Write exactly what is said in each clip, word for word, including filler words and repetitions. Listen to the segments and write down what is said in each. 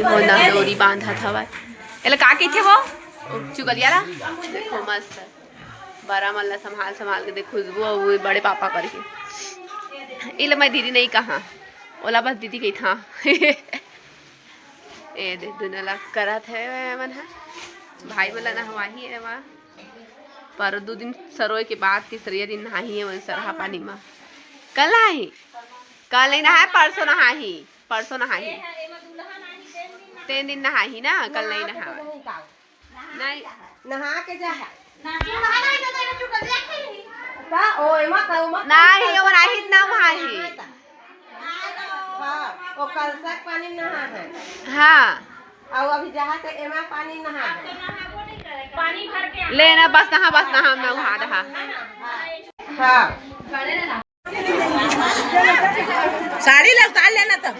हो ना, डोरी बांधत हवय। एला का कहिथे वो? ओ, चुगलिया ला? देखो मस्त। बड़ा मन ला संभाल, संभाल के देख, खुशबू अउ वो बड़े पापा करके। एला मैं दीदी नहीं कहा, ओला बस दीदी कहिथा। ए दे, दुनो ला करत हे मन ह। भाई मन ला नहवाही एमा। पर दू दिन सरोय के बाद तीसरे दिन नहाही एमन सरहा पानी मा। कल नहाही? कल नहीं नहाए, परसों नहाही। परसों नहाही। तीन दिन नहाही ना, कल नहीं नहाए। नहीं। नहा के जा। का? ओ, एमा का, ओमा का नहीं, ओमा राहित ना वहाँ ही। हाँ, ओ कलसा के पानी नहा है। हाँ। अउ अभी जहाँ के एमा पानी नहा है। ले ना, बस नहा, बस नहा, मैं वहाँ रहा। हाँ। साड़ी ला उतार लेना तब।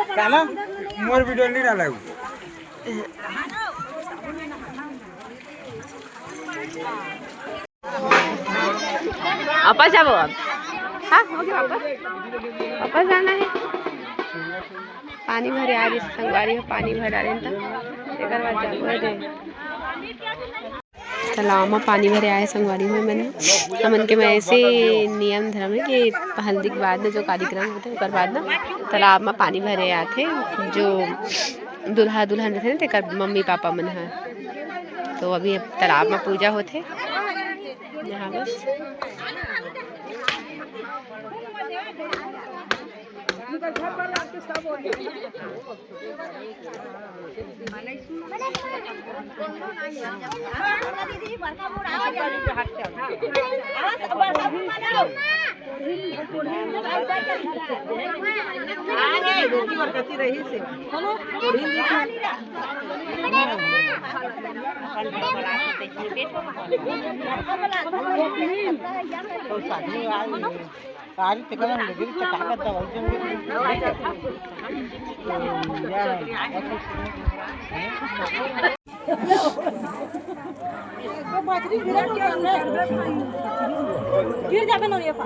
काला? मोर वीडियो नहीं डाला है। वापस जाबो अब। हाँ, हो गया वापस। वापस जाना है। पानी भरे आ रही संगवारी हो, पानी भर डाले त तेकर बाद जाबो दे। तालाब में पानी भरे आए संगवारी हो मन। हमन के में ऐसे नियम धर्म है कि हल्दी के बाद में जो कार्यक्रम होते, ओकर बाद ना तालाब में पानी भरे आथे, जो दूल्हा दुल्हन रहते ना, तेकर मम्मी पापा मन ह। तो अभी तालाब में पूजा होथे। यहाँ बस। गिर जाबे ना ये पा।